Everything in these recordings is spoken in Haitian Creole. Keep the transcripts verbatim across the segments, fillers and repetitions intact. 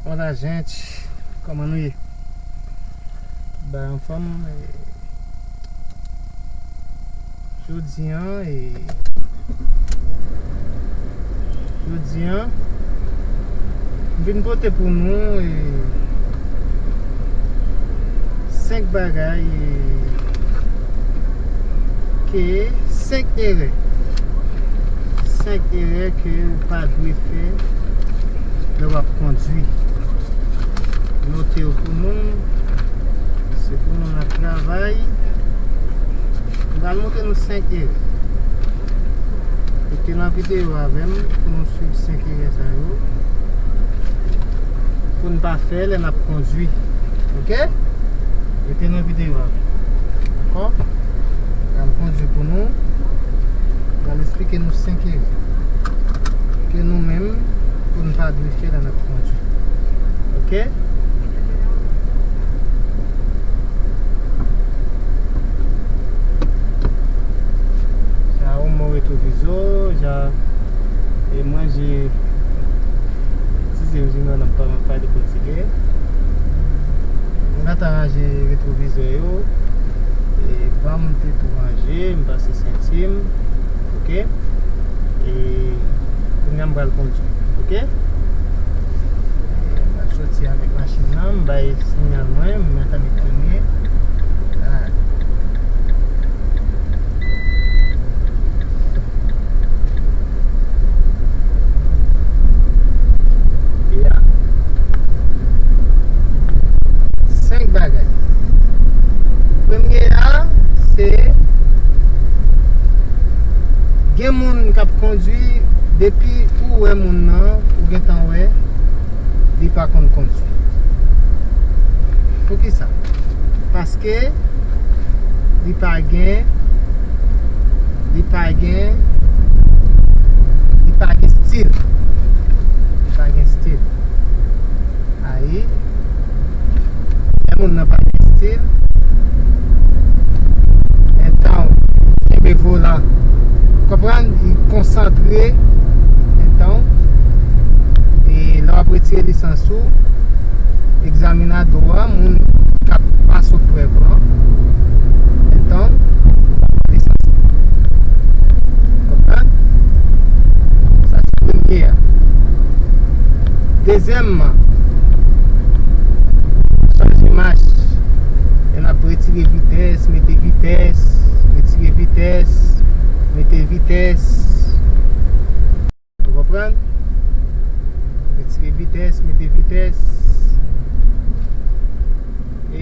Hola, gente. Kòman nou ye? Tout bagay anfòm? E, jodi an, e, jodi an, m vin pote pou nou, e, senk bagay, e, ke, senk erè. Senk erè ke ou pa dwe fè lè w ap kondwi. Note yo pou nou. Se pou nou n ap travay. M pral montre nou senk erè. Rete nan videyo avè m pou nou swiv senk erè sa yo. Pou n pa fè lè n ap kondwi. Oke? Rete nan videyo avè m. Dakò? M pral kondwi pou nou. M pral eksplike nou senk erè ke nou menm, pou n pa dwe fè lè n ap kondwi. Oke? Sa, ou mwen retwovizo, ja, e manje. Ti zen jimè nan pa, pa depotige. M gentan ranje retwovizè yo. E ban m te tou ranje, m pase senti m. Oke? E kounye a m pral kondwi. Oke? E m ap soti avèk machin nan, m bay siyal mwen, m mèt ap premye. Ah. Ya. Senk bagay. Premye a, se gen moun k ap kondwi, depi ou wè moun nan, ou gentan wè li pa konn kondwi. Poukisa? Paske li pa gen, li pa gen, li pa gen stil. Li pa gen stil. Ayi. Lè moun nan pa gen stil, entan w kenbe volan. Konprann? Li konsantre, entan w. E lè w ap retire lisans ou, egzaminadò a, moun k ap pase w prèv lan, entan w, lisans. Konprann? Sa se premye a. Dezyèmman, chanje mach. Lè n ap retire vitès, mete vitès, retire vitès, mete vitès. Ou konprann? Retire vitès, mete vitès. E,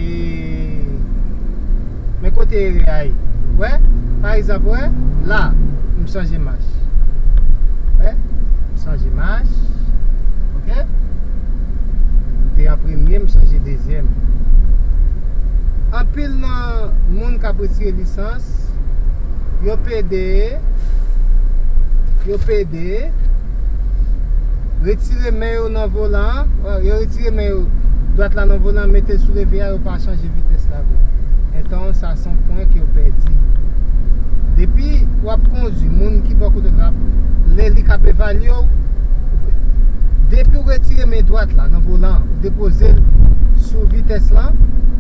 men kote erè a ye. Wè? Pa egzanp, wè? La, m chanje mach. Wè? M chanje mach. Oke? M te an premye, m chanje dezyèm. Anpil nan moun k ap retire lisans, yo pede, yo pede retire men yo nan volan an, yo retire men yo dwat la nan volan an, mete l sou leve a, yo pa chanje vitès la vre. Entan, sa se yon pwen ke yo pèdi. Depi w ap kondwi, moun ki bò kote w la, lè li k ap evalye w, depi w retire men dwat la nan volan an, ou depoze l sou vitès lan,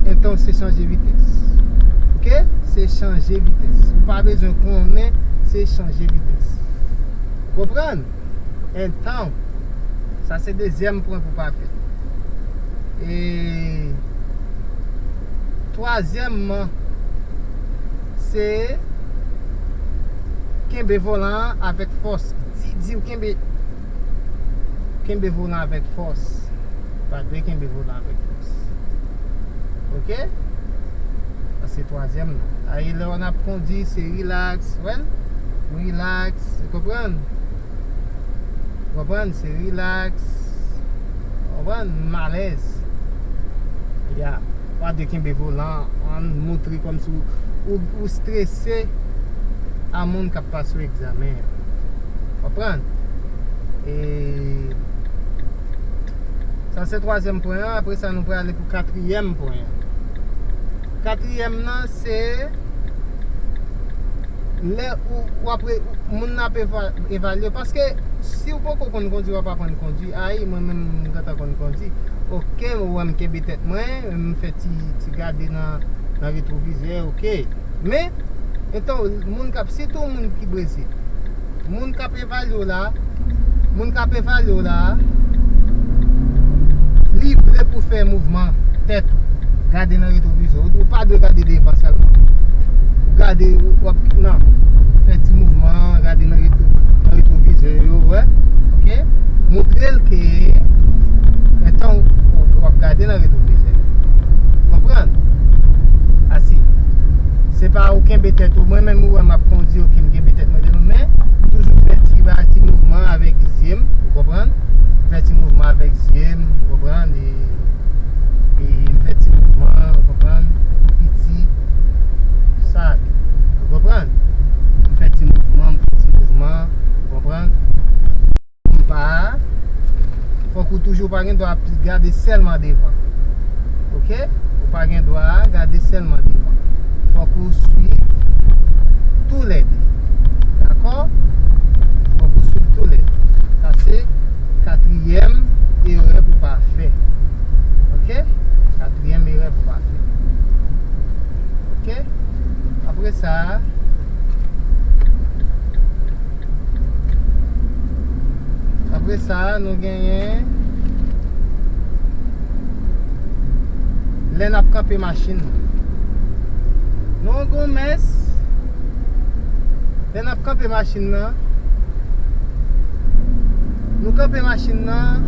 entan se chanje vitès. Oke? Se chanje vitès. Ou pa bezwen konnen, se chanje vitès. Konprann? Entan, sa se dezyèm pwen pou pa fè. E twazyèmman, se kenbe volan an avèk fòs. Di, di w kenbe, kenbe volan avèk fòs. Pa dwe kenbe volan avèk fòs. Oke? Sa se twazyèm nan. Ayi, lè w ap kondwi, se rilaks, wè l? Rilaks, ou konprann? Ou konprann? Se rilaks. Ou konprann? M alèz. Ya. Pa dwe kenbe volan an, montre kòmsi ou, ou, ou strese a moun k ap pase w egzamen an. Konprann? E sa se twazyèm pwen an. Apre sa, nou prale pou katriyèm pwen an. Katriyèm nan, se Lè ou, w ap re-, moun nan ap eva-, evalye w. Paske si w poko konn kondwi, w ap aprann kondwi. Ay, mwen menm, m gentan konn kondwi. Oke, ou wè m kenbe tèt mwen, m fè ti, ti gade nan, nan retwovizè, oke. Men, etan, moun k ap, sitou moun ki Brezil, moun k ap evalye w la, moun k ap evalye w la, li vle pou fè mouvman tèt ou. Gade nan retwovizè. Ou, ou pa dwe gade devan sèlman. Ou gade, ou, w ap, nan, fè ti mouvman, gade nan retwo-, nan retwovizè yo, wè. Oke? Montre l ke, etan w, w ap gade nan retwovizè. Konprann? Asi. Se pa ou kenbe tèt ou. Mwen menm, ou wè m ap kondwi, oke, m kenbe tèt mwen de lwen, men toujou fè ti ba, ti mouvman avèk zye m, ou konprann? Fè ti mouvman avèk zye m, ou konprann? E, e m fè ti mouvman, ou konprann? Pou piti, sa, ou konprann? M fè ti mouvman, m fè ti mouvman, ou konprann? M pa, fòk ou toujou pa gen dwa ap gade sèlman devan. Oke? Ou pa gen dwa gade sèlman devan. Fòk ou swiv toulède. Dakò? Fòk ou swiv toulède. Sa se katriyèm erè pou pa fè. Oke? Katriyèm erè pou pa fè. Oke? Apre sa, Apre sa, nou genyen lè n ap kanpe machin nan. Nou gon mès, lè n ap kanpe machin nan, nou kanpe machin nan,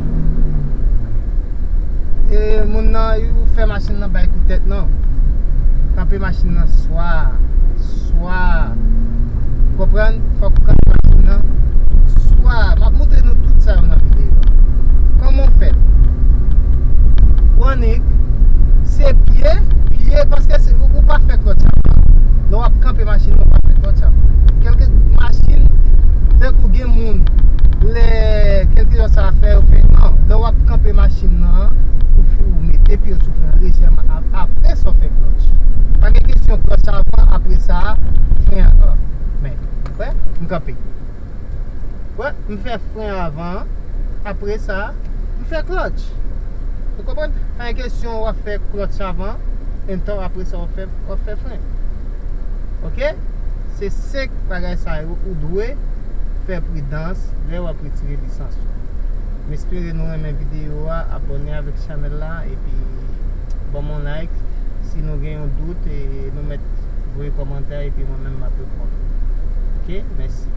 e moun nan, ou fè machin nan bay kou tèt nan. Kanpe machin nan swa, swa. Ou konprann? Fòk ou kanpe machin nan swa. M ap montre nou tout sa yo nan videyo a. Kòman w fè? Ou annik, se pye, pye, paske se, ou, ou pa fè klòtch avan. Lè w ap kanpe machin nan, ou pa fè klòtch avan. Kèlke machin, tankou gen moun, lè kèlkeswa sa a fè, yo fè, non. Lè w ap kanpe machin nan, ou, ou mete pye w sou fren an lejèman, ap-, apre sa w fè klòtch. Pa gen kesyon klòtch avan, apre sa, fren an. Men, wè, m kanpe. Wè, m fè fren avan, apre sa, m fè klòtch. Ou konprann? Pa gen kesyon w ap fè klòtch avan, menm tan apre sa w ap fè, w ap fè fren. Oke? Se senk bagay sa yo ou dwe fè pridans lè w ap retire lisans ou. M espere nou renmen videyo a, abòne avèk chanèl la, epi ban m yon like. Si nou gen yon dout, e nou mèt voye kòmantè, epi mwen menm m ap reponn. Oke? Mèsi.